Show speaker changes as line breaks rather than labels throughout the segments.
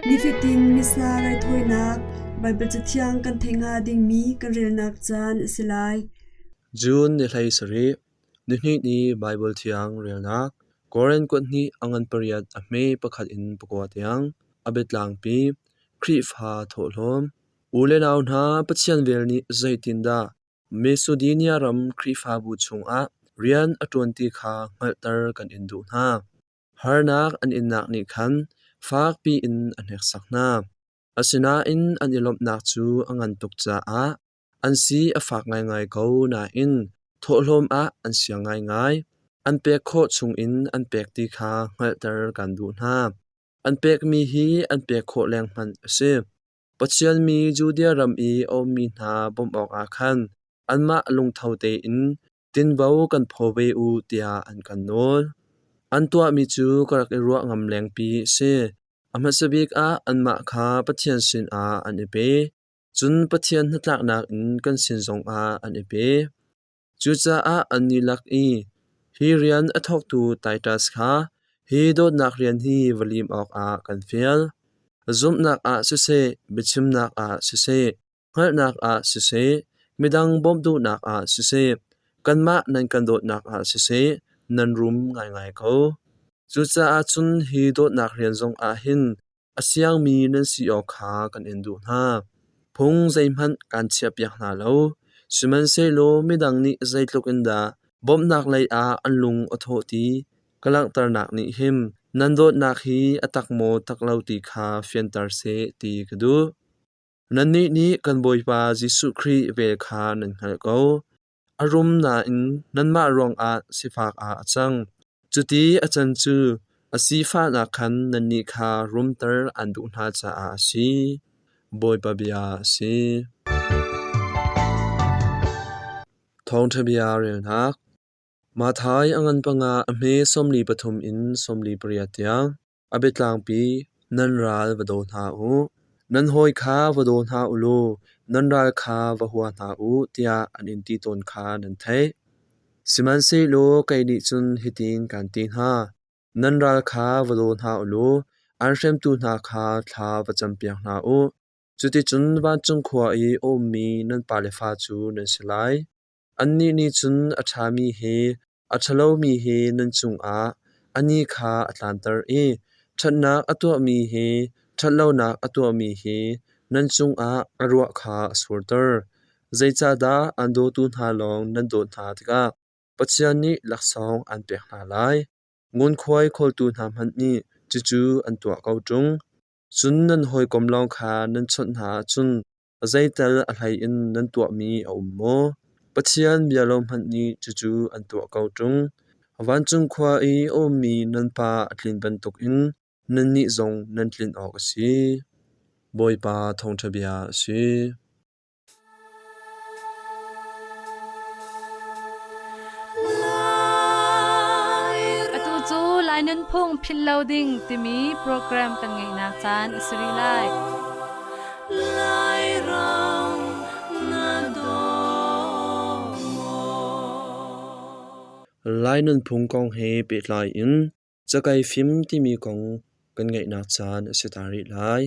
Nifatin Missa raithawinak Baibal Cathiang kan theih hnga dingmi kan relnak caan a si lai.
June ni 17, nihnih ni Baibal Thiang relnak Korin kuat hnih a ngan pariat a hme pakhat in pakua tiang a biatlangpi Khrihfa thawhlawm. U le nau hna, Pathian vel nih zeitindah Macedonia ram Khrihfabu chungah rian a ṭuan ti kha hngalhter kan in duh hna. Harnak an innak nih khan fakpi in a hneksak hna. Asinain an i lawmhnak cu a ngan tuk caah an si a fak ngaingai ko nain thawhlawm ah an siang ngaingai. An pek khawh chungin an pek ti kha hngalhter kan duh hna. An pekmi hi an pek khawh leng hmanh a si. Pathian mi Judea ram i a ummi hna bawmh awkah khan anmah lungtho tein tinvo kan phaw ve u tiah an kan nawl. An tuahmi cu ka rak i ruah ngam lengpi a si. A hmasa bik ah anmah kha Pathian sinah an i pe, cun Pathian hnatlaknak in kan sin zongah an i pe. Cucaah annih lak i hi rian a thawktu Titas kha hi dawtnak rian hi va lim awkah kan fial. Zumhnak ah siseh, biachimnak ah siseh, hngalhnak ah siseh, midang bawmh duhnak ah siseh, kanmah nan kan dawtnak ah siseh, nan rum ngaingai ko. Cucaah cun hi dawtnak rian zongah hin A siangmi nan si awk kha kan in duh hna. Phung zeihmanh kaan chiahpiak hna lo, sihmanhsehlaw midang nih zeitluk in dah bawmhnak lei ah an lung a thawh ti ka langhternak nih hin nan dawtnak hi a tak maw tak lo ti kha fianter seh ti ka duh. Nannih nih kan Bawipa Jesuh Khrih vel kha nan hngalh ko. A rum nain nanmah ruangah sifak ah a cang. Cuti a can cu a sifahnak khan nannih kha rumter aan duh hna caah a si. Bawipa bia a si. Thawngṭha bia relnak Matthai a ngan panga a hme 43 in 48 tiang. A biatlangpi nan ral va daw hna u, nan hawi kha va daw hna u law nan ral kha va hua hna u tiah an in ti tawn kha nan theih. Sihmanhsehlaw kei nih cun hitin kaan ti hna: nan ral kha va daw hna u law an hremtu hna kha thla va campiak hna u. Cuticun vancung khua i a ummi nan pale fa cu nan si lai. Annih nih cun a ṭhami he a ṭhalomi he nan cungah a ni kha a tlanter i ṭhatnak a tuahmi he ṭhatlonak a tuahmi he nan cungah a ruah kha a surter. Zeicahdah aan dawtu hna lawng nan dawt hna tikah Pathian nih laksawng aan pek hna lai? Ngunkhuai khawltu hna hmanh nih cucu an tuah ko ṭung. Cun nan hawikom lawng kha nan chawnh hna ahcun Zeital a hlei in nan tuahmi a um maw? Pathian bia lo hmanh nih cucu an tuah ko ṭung. Vancung khua i a ummi nan Pa a tlin bantukin nannih zong nan tlin awk a si. Bawipa thawngṭha bia a si.
Atu cu Lai Nunphung Philh Lo Ding timi program kan ngeihnak caan a si rih lai.
Lai nunphung kong he pehtlai in cakei fim timi kong kan ngeihnak caan a si ta rih lai.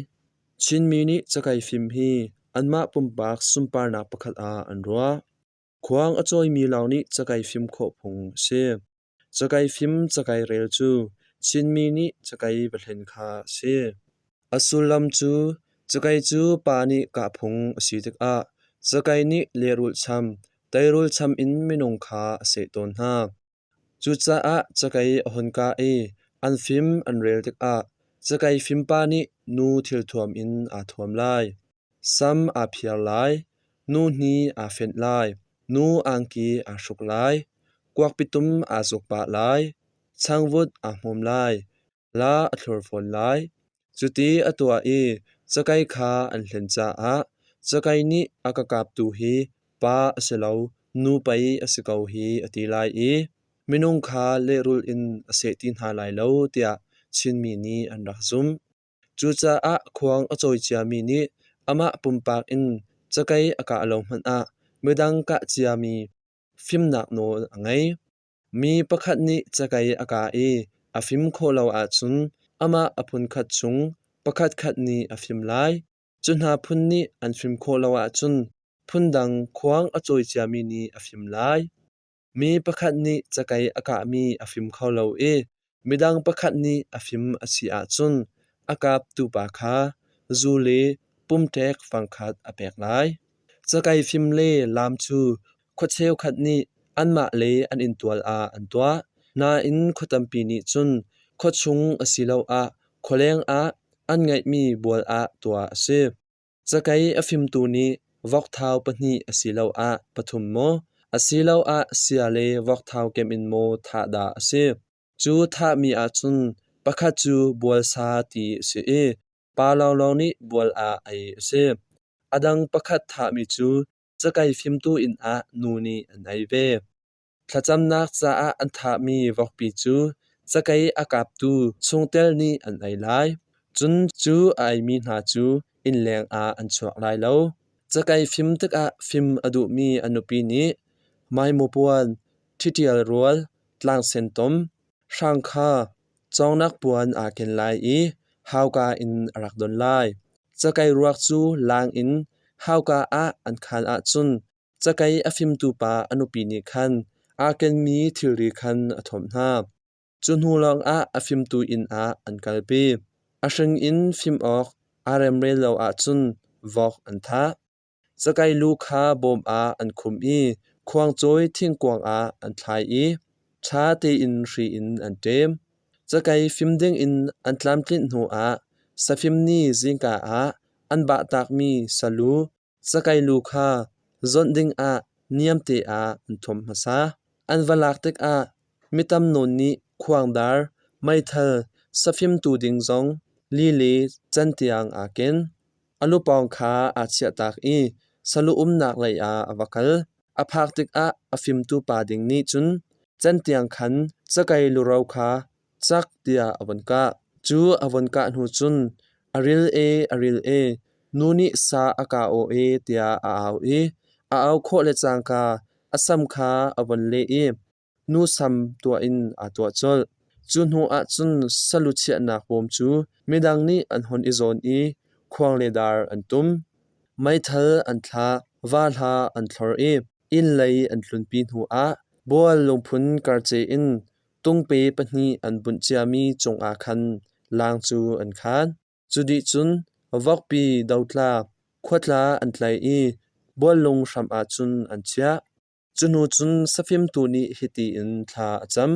Chinmi nih cakei fim hi anmah pumpak sunparnak pakhat ah an ruah. Khuang a cawimi lawng nih cakei fim khawh phung a si. Cakei fim cakei rel cu Chinmi nih cakei va hlen kha a si. A sullam cu cakei cu pa nih kah phung a si tikah cakei nih lehrulh cham, teirul cham in minung kha a seh tawn hna. Cucaah cakei a hun kah i an fim an rel tikah cakei fimpa nih nu thilthuam in aa thuam lai. Sam aa phiar lai, nu hni aa fenh lai, nu angki aa hruk lai, kuakpitum aa zuk pah lai, changvut aa hmawm lai, la a thlur fawn lai. Cuti a tuah i cakei kha an hlen caah cakei nih a ka kaptu hi pa a si lo, nu pei a si ko hi a ti lai i minung kha lehrulh in a seh ti hna lai lo tiah Chinmi nih an rak zumh. Cucaah khuang a cawi ciami nih amah pumpak in cakei a kah lo hmanh ah midang kah ciami fimnak nawl a ngei. Mi pakhat nih cakei a kah i a fim khawh lo ahcun amah a phunkhat chung Pakhatkhat nih a fim lai. Cu hna phun nih an fim khawh lo ahcun phundang khuang a cawi ciami nih a fim lai. Mi pakhat nih cakei a kahmi a fim kho lo i midang pakhat nih a fim a si ahcun a kaptu pa kha zu le pumṭek fangkhat a pek lai. Cakei fim le laam cu khua cheukhat nih anmah le an inntual ah an tuah. Nain khua tampi nih cun khuachung asiloah khualeng ah an ngeihmi bual ah tuah a si. Cakei a fimtu nih vokthau pahnih asiloah pathum maw, asiloah sia le vokthau kem in maw thah dah a si. Cu thahmi ahcun pakhat cu bualsa ti a si i pa lawnglawng nih bual ah ei a si. A dang pakhat thahmi cu cakei fimtu inn ah nu nih an ei ve. Thlacamnak caah an thahmi vokpi cu cakei a kaptu chungtel nih an ei lai. Cun cu a eimi hna cu innleng ah an chuak lai lo. Cakei fim tikah fim a duhmi a nupi nih maimaw puan, ṭhiṭial rual, tlangsen tom, hrang kha cawngnak puan aa ken lai i hauka in a rak don lai. Cakei ruak cu laang in hauka ah an khaan ahcun Cakei a fimtu pa a nupi nih khan aa kenmi thilri khan a thawmh hna. Cu hnu lawngah a fimtu inn ah an kalpi. A hring in fim awk aa remrel lo ahcun vok an thah. Cakei lu kha bawm ah an khumh i khuangcawi thingkuang ah an thlai i ṭha tein hri in an ṭem. Cakei fim dingin an tlamtlinh hnuah safim ni zingka ah an bahtakmi salu Cakei lu kha zawnh dingah niamte ah an thuam hmasa. An va lak tikah mi tam nawn nih khuangdar, meithal, safimtu ding zong li le cantiang aa ken. A lupawng kha aa chiahtak i salu umnak lei ah a va kal. A phak tikah a fimtu pa ding nih cun cantiang khan cakei luro kha cak tiah a von kah. Cu a von kah hnu cun a ril e a ril e nu nih sa a kah aw e tiah a au i a au khawh le cangka a sam kha a von leh i nu sam tuah in aa tuah colh. Cu hnu ahcun salu chiahnak bawm cu midang nih an hon i zawn i khuang le dar an tum. Meithal an thlah, va hla an thlor i inn lei an tlunpi hnu ah bual lungphun karce in Tungpe pahnih an bunh ciami cungah khan laang cu an khaan. Cu dih cun vokpi dotla khuatla an tlaih i buallung hram ah cun an chiah. Cu hnu cun safimtu nih hiti in thla a cam.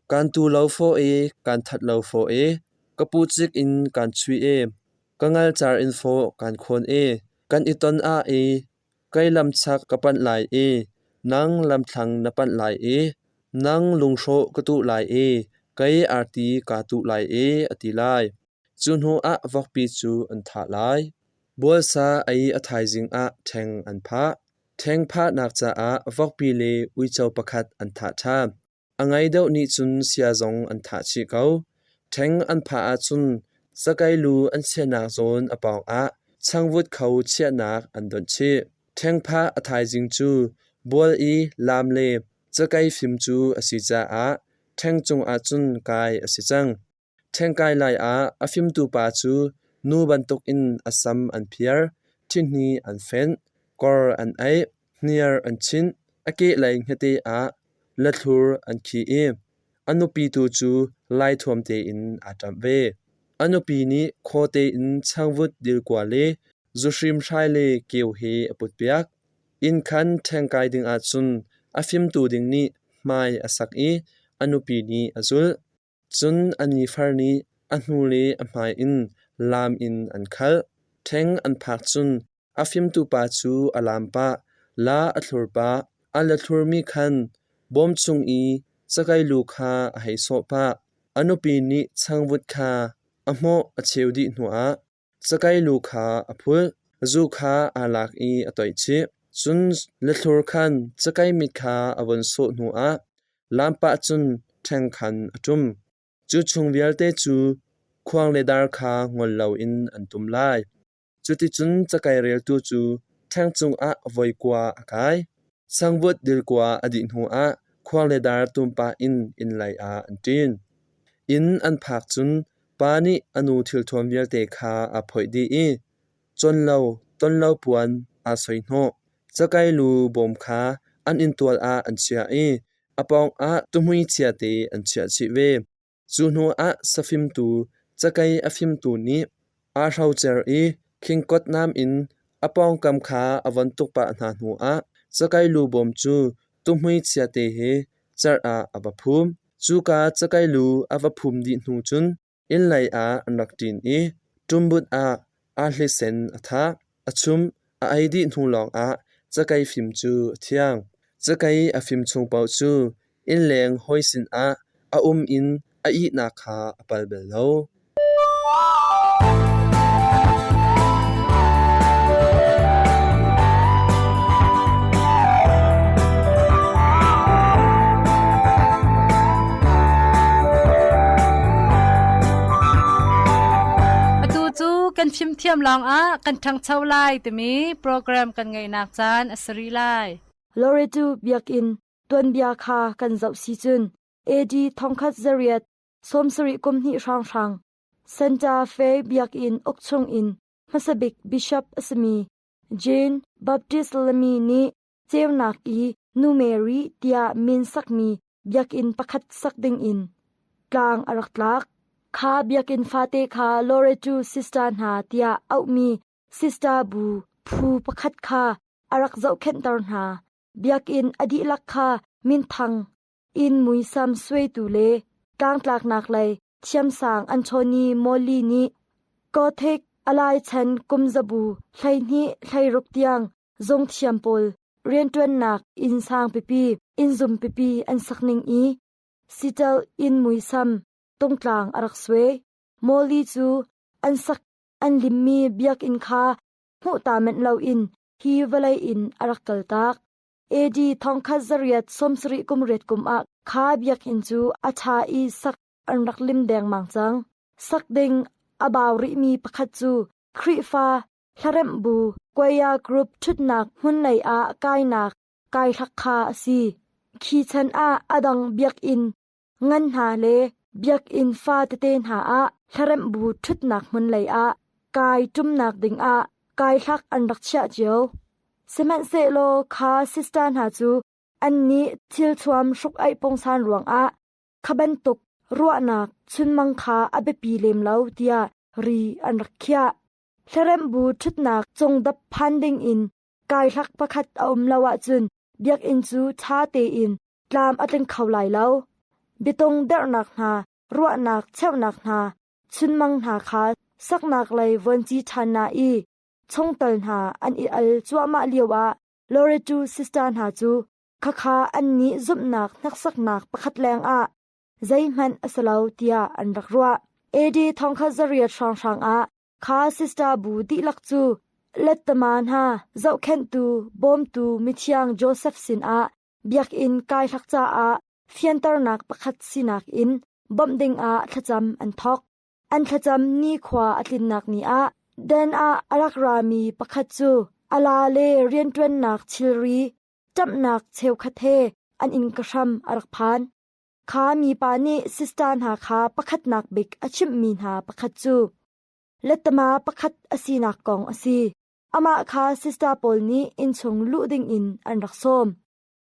Kaan tu lo fawh i kaan that lo fawh i ka pu cik in kaan chuih i ka ngalcar in fawh kaan khawn i kan i ton ah i Kei lamchak ka panh lai i nang lamthlang na panh lai i nang lungrawh ka tuh lai i kei arti kaa tuh lai i a ti lai. Cu hnu ah vokpi cu an thah lai. Bualsa ei a thaizing ah ṭheng an phah. Ṭheng phahnak caah vokpi le uico pakhat an thah ṭhan. A ngei deuh nih cun sia zong an thah chih ko. Ṭheng an phah ahcun cakei lu an chiahnak zawn a pawngah changvut kho chiahnak an donh chih. Ṭheng phah a thaizing cu bual i laam le cakei fim cu a si caah ṭheng cungah cun kai a si cang. Ṭhengkai lai ah a fimtu pa cu nu bantukin a sam an phiar, ṭhihni an fenh, kor an aih, hniar an chinh, a kehlei hngete ah lathlur an khih i a nupi tu cu laithuam tein aa ṭamh ve. A nupi nih khaw tein changvut dilkua le zuhrim hrai le keu he a putpiak. Inn khan ṭhengkai ding ahcun a fimtu ding nih hmai a sak i a nupi nih a zulh. Cun a nifar nih a hnu le a hmai in laam in an khalh. Ṭheng an phak cun a fimtu pa cu a laam pah, la a thlur pah. A la thlurmi khan bawm chung i cakei lu kha a hei sawh pah. A nupi nih changvut kha a hmawh a cheu dih hnuah Cakei lu kha a phulh, zu kha aa lak i a toih chih. Cun lathlur khan cakei mit kha a von sawh hnuah lampah cun ṭheng khan a ṭum. Cu chung vialte cu khuang le dar kha ngol loin an tum lai. Cuticun cakei reltu cu ṭheng cungah voi kua a kai. Sangvut dilkua a dih hnuah khuang le dar tum pah in inn lei ah an ṭin. Inn an phak cun Pa nih a nu thilthuam vialte kha aa phoih dih i conlo tonlo puan aa soihnawh. Cakei lu bawm kha an inntual ah an chiah i a pawngah tuhmui chiate an chiah chih ve. Cu hnuah safimtu cakei a fimtu nih aa hrocer i khingkawt nam in a pawngkam kha a von tuk pah hna hnuah cakei lu bawm cu tuhmui chiate he cerh ah a va phum. Cuka cakei lu a va phum dih hnu cun inn lei ah an rak ṭin i ṭumbut ah aa-hlisen a thah. A chumh a ei dih hnu lawngah cakei fim cu a thiang. Cakei a fim chung paoh cu innleng hawi sinah a um in a ihnak kha a pal bal lo.
Atu cu kan fimthiam lawngah kan ṭhangcho lai timi program kan ngeihnak caan a si rih lai.
Loretu Biakinn tuanbia kha kan zoh si cun AD thongkhat zariat 70 kum hnih hrawnghrang Santa Fe Biakinn uk chung in hmasabik bishop a simi Jean Baptist Lamy nih ceunak i Nu Mary tiah min sakmi biakinn pakhat sak dingin tlang a rak tlak. Kha biakinn fate kha Loreto Sister hna tiah auhmi sister bu phu pakhat kha a rak zohkhenhter hna. Biakinn a dihlak kha minthang inn muisam suaitu le tlangtlaknak lei thiamsang Anthony Morley nih Gothic alai chan kum zabu 12 16 tiang zungthiam pawl rianṭuannak inn sang pipi, inn zum pipi an sak ning i Seattle inn muisam tungtlang a rak suai. Molly cu an sak an limmi biakinn kha hmuh ta manh loin hi vawlei in a rak kaltak. AD thongkhat zariat 70 kum riat kum ah kha biakinn cu a ṭha i sak an rak lim dengmang cang. Sak ding a bau rihmi pakhat cu Khrihfa hlaremh bu Choir Group ṭhutnak hmunlei ah kainak kaihlak kha a si. Khi chan ah a dang biakinn ngan hna le biakinn fa tete hna ah hlaremh bu ṭhutnak hmunlei ah kai ṭumnak dingah kaihlak an rak chiah cio. Sihmanhsehlaw kha sister hna cu annih thilthuam hruk-aih pungsan ruangah kha bantuk ruahnak chunmang kha a biapi lem lo tiah ri an rak khiah. Hlaremh bu ṭhutnak cungdap phan dingin kaihlak pakhat a um lo ahcun biakinn cu ṭha tein tlam a tling kho lai lo. Biatung derhnak hna, ruahnak cheuhnak hna, chunmang hna kha saknak lei vuanci ṭhan na i chungtel hna an i al cuahmah lioah Loretu sister hna cu khakha annih zumhnak hneksaknak pakhat lengah zeihmanh a si lo tiah an rak ruah. AD thongkhat zariat hrawnghrang ah kha sister bu dihlak cu lettama hna zohkhenhtu bawmtu mithiang Joseph sinah biakinn kaihlak caah fianternak pakhat sinak in bawmh dingah thlacam an thawk. An thlacam nikhua a tlinnak ni ah den ah a rak rami pakhat cu a la le rianṭuannak thilri ṭamhnak cheukhat he an inn ka hram a rak phan. Kha mipa nih sister hna kha pakhatnak bik a chimhmi hna pakhat cu lettama pakhat a sinak kong a si. Amah kha sister pawl nih innchung luh dingin an rak sawm.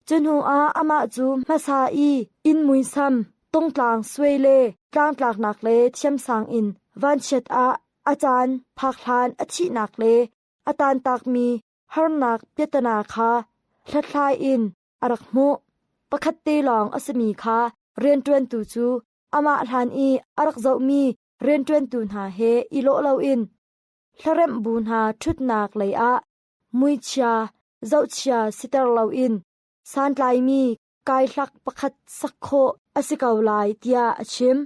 Cu hnuah amah cu hmasa i inn muisam, tungtlang suai le tlangtlaknak le thiamsang in vanchiat ah a caan phak hlan a thihnak le a tantakmi harnak piatana kha hlathlai in a rak hmuh. Pakhat te lawng a simi kha rianṭuantu cu amah hlan i a rak zohmi rianṭuantu hna he i lawh loin hlaremh bu hna ṭhutnak lei ah muichia zohchia siter loin santlaimi kaihlak pakhat sak khawh a si ko lai tiah a chim.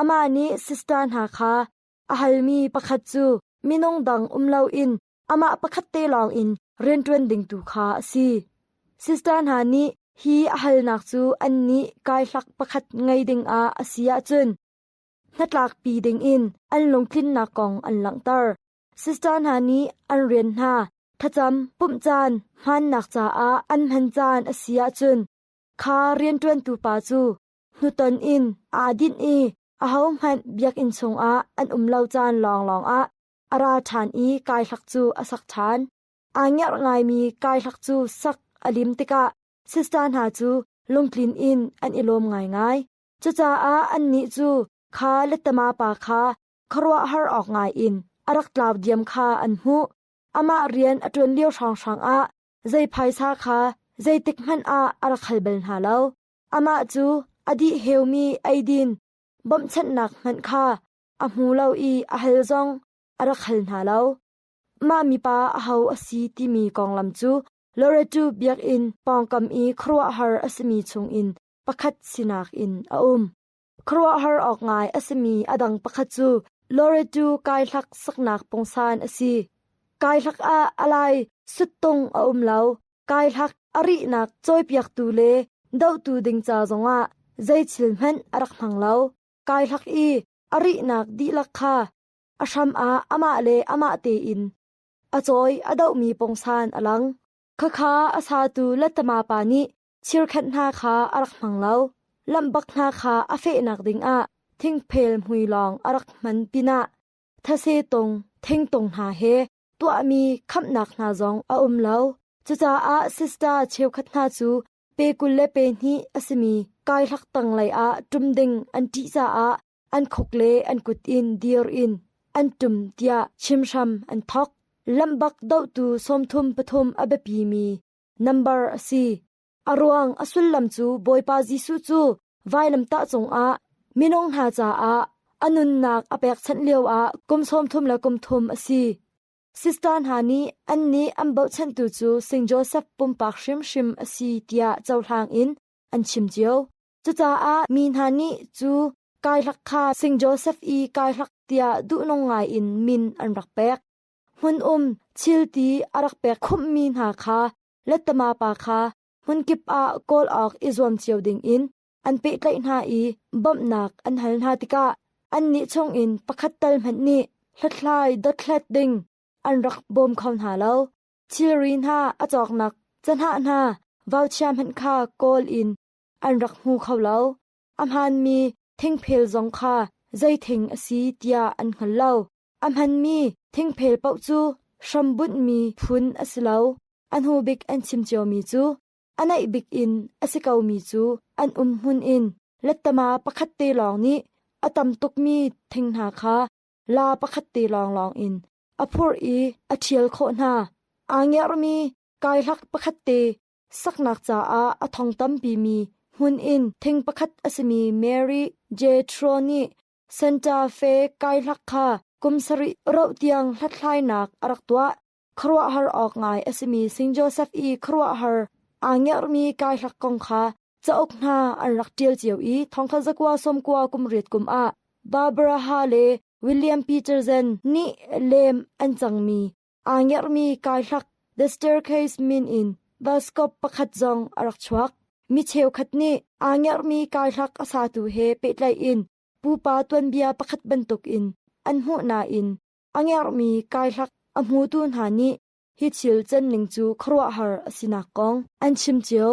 Amah nih sister hna kha a halmi pakhat cu minung dang um loin amah pakhat te lawng in rianṭuan ding tu kha a si. Sister hna nih hi a halnak cu annih kaihlak pakhat ngei dingah a si ahcun hnatlakpi dingin an lungtlinnak kong an langhter. Sister hna nih an rian hna thlacam pumh caan hmannak caah an hman caan a si ahcun kha rianṭuantu pa cu hnuton in aa dinh i. Ahohmanh biakinn chungah an um lo caan lawnglawng ah a ra ṭhan i kaihlak cu a sak ṭhan. Aa ngerh ngaimi kaihlak cu sak a lim tikah sista hna cu lungtlin in an i lawm ngaingai. Cucaah annih cu kha lettama pa kha khuaruahhar awk ngaiin a rak tlau diam kha an hmuh. Amah rian a ṭuan lio hrawnghrang ah zei phaisa kha zeitik hmanh ah a rak hal bal hna lo. Amah cu a dih heumi eidin bawmhchanhnak hmanh kha a hmu lo i a hal zong a rak hal hna lo. Mah mipa aho a si timi konglam cu Loretu biakinn pawngkam i khuaruahhar a simi chungin pakhat sinak in a um. Khuaruahhar awk ngai a simi a dang pakhat cu Loretu kaihlak saknak pungsan a si. Kaihlak ah a lai suttung a um lo. Kaihlak a rihnak cawipiaktu le dohtu ding ca zongah zei thil hmanh a rak hmang lo. Kaihlak i a rihnak dihlak kha a hram ah amah le amah tein a cawi a dohmi pungsan a lang. Khakha a satu Lattama pa nih chirkhenh hna kha a rak hmang lo. Lamhbak hna kha a fehnak dingah thingphel hmui lawng a rak hman pinah thase tung, thingtung hna he tuahmi khamhnak hna zong a um lo. Cucaah sista cheukhat hna cu pe 20 le pe 2 a simi kaihlak tanglei ah ṭum ding an ṭih caah an khuk le an kut in dir in an ṭum tiah chimhram an thawk. Lamhbak dohtu 33 a biapimi nambar a si. A ruang a sullam cu Bawipa Jesuh cu vailamtah cungah minung hna caah a nunnak a pekchanh lioah kum 30 le kum thum a si. Sista hna nih annih an bochantu cu Saint Joseph pumpak hrimhrim a si tiah cohlang in an chim cio. Cucaah mi hna nih cu kaihlak kha Saint Joseph i kaihlak tiah duhnung ngaiin min an rak pek. Hmun um thilti a rak pek khumhmi hna kha lettama pa kha hmunkip ah kawl awk i zuam cio dingin an pehtlaih hna i bawmhnak an hal hna tikah annih chungin pakhat tal hmanh nih hlathlai dothlat ding an rak bawm kho hna lo. Thilri hna a cawknak cahnah hna vauchia hmanh kha kawl in an rak hmu kho lo. A hmaanmi thingphel zong kha zei thing a si tiah an hngal lo. A hmanmi thingphel paoh cu hrambunhmi phun a si lo. A hnu bik an chim ciomi cu a naih bik in a si komi cu an um hmun in lettama pakhat te lawng nih a tam tukmi thing hna kha la pakhat te lawnglawng in a phurh i a ṭhial khawh hna. Aa ngerhmi kaihlak pakhat te saknak caah a thong tampimi hmun in thing pakhat a simi Mary J. Tro nih Santa Fe kaihlak kha kum sarih rauh tiang hlathlainak a rak tuah. Khuaruahhar awk ngai a simi Saint Joseph i khuaruahhar aa ngerhmi kaihlak kong kha cauk hna an rak ṭial cio i thongkhat zakua sawmkua kum riat kum ah Barbara Ha le William Peterson nih lem an cangmi aa ngerhmi kaihlak The Staircase min in baskop pakhat zong a rak chuak. Mi cheukhat nih aa ngerhmi kaihlak a satu he pehtlaih in pupa tuanbia pakhat bantukin an hmuh nain a ngerhmi kaihlak a hmutu hna nih hi thil canning cu khuaruahhar a sinak kong an chim cio.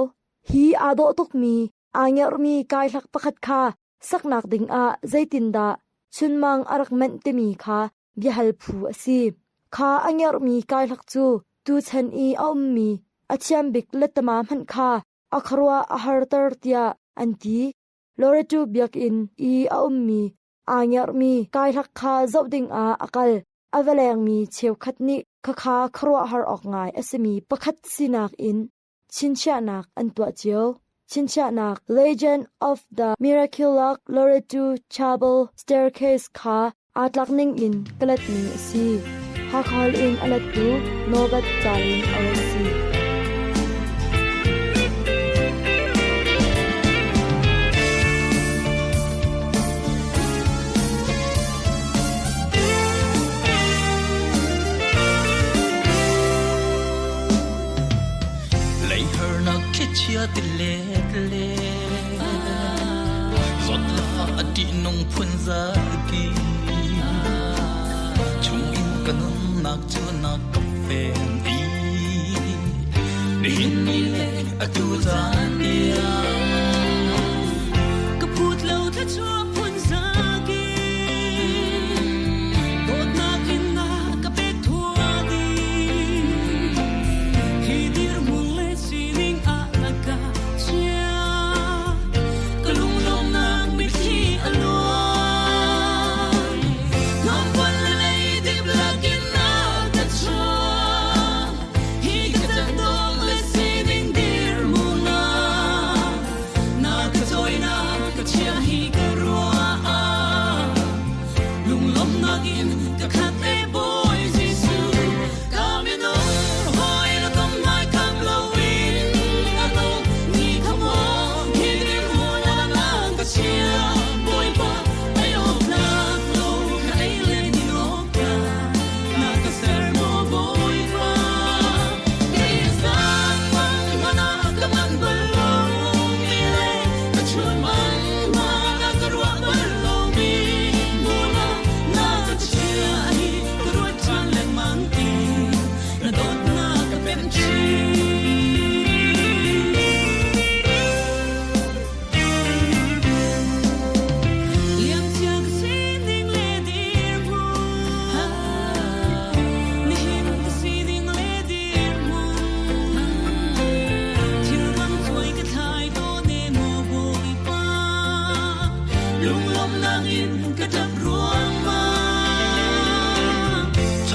Hi aa dawh tukmi aa ngerhmi kaihlak pakhat kha saknak dingah zeitindah chunmang a rak manh timi kha biahal phu a si. Kha a ngerhmi kaihlak cu tuchan i a ummi a thiam bik lettama hmanh kha a khuaruah a harter tiah an ti. Loretu biakinn i a ummi aa ngerhmi kaihlak kha zoh dingah a kal. A va lengmi cheukhat nih khakha khuaruahhar awk ngai a simi pakhat sinak in chinchiahnak an tuah cio. Chinchiahnak Legend of the Miraculous Loreto Chapel Staircase kha aa tlak ning in ka letmi a si. Hakha in a lettu Norbert Calin a rak si.
Leihernak thlichia ti le le zawt le fah a ṭihnung phun zaki chung in ka nunnak cu na ka fen i nihin ni le atu zan tiang
Ka phut lo thluachuah phun zaki.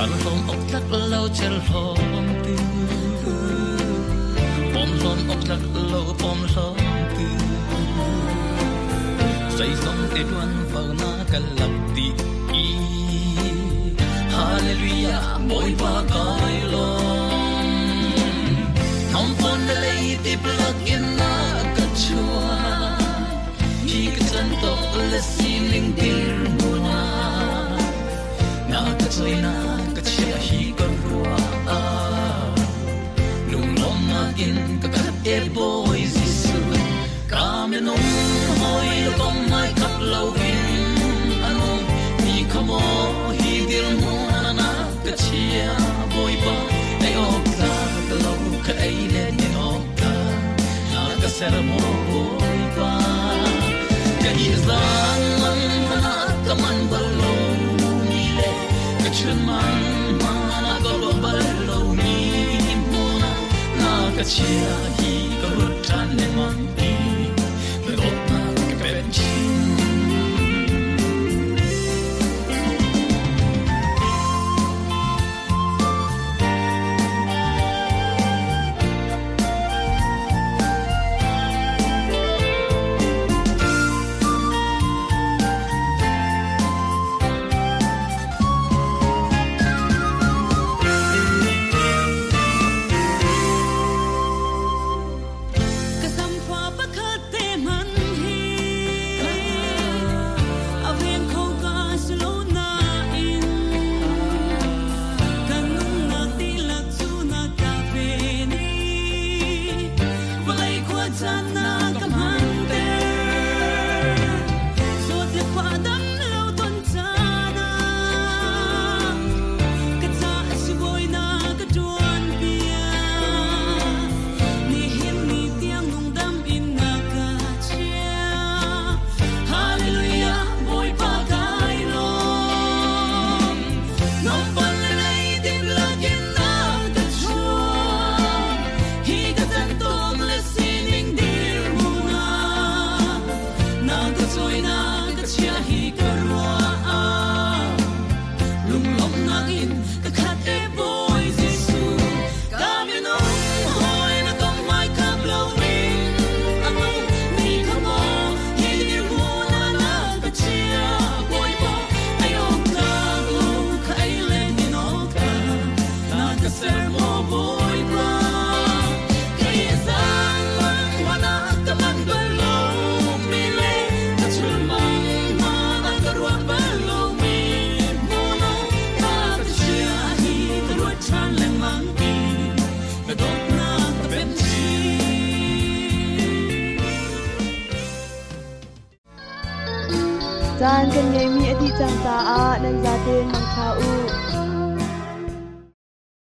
Hlawm ok tlak lo cer hlawm tu Pom hlawm ok tlak lo pom hlawm tu Zeizong te tuan vo na kan lak ti i Hallelujah Bawipa kai lawm Nom pon le lei ti plak in na ka chuah Hi ka chan tok le sining dir muna Na ka choi na ka chia hi ka rua Lunglawmnak in ka khat e Bawi Jesuh Ka minung hawi le kom mai khap lo in anung mi kha maw hi dirhmun na ka chia Bawipa ei ok tlak lo ka ei le nin ok tlak na ka ser maw Bawipa Ka i zang man mana ka man bal lo mi le ka chun man mana ka lo bal lo mi hmuna na ka chia hi ka rut ṭhan lengmang i na dawtnak ka pen chin.
Ka samfa pakhat te hmanh hi a veng kho ka si lo nain kan nunnak dihlak cu na ka ven i vawlei khua caan na ka hmanter. Zawt le fah dam lo ton caan ah ka caah sibawi na ka ṭuan piak. Nihin ni tiang nungdam in na ka chiah. Hallelujah, Bawipa kai lawm. Nompan le leidip lakin na ka chuah. Hi ka can tawn le sining dirhmun ah na ka cawi na ka chia hi ka ruah ah lunglawmhnak in ka khat e Bawi Jesuh. Ka minung hawi na kong hmai khap loin a nung mi kha maw hi dirhmun ah na ka chiah Bawipa ei awk tlak lo kha ei le din awk tlak na ka ser maw Bawipa. Kei zang mana ka man bal lo mi le ka chul mang mana ka ruah bal lo mi hmuna na ka chia hi ka ruat ṭhan lengmang i na dawtnak ka pen chin.
Caan kan ngeihmi a dih cang caah nan zaten mangṭha u.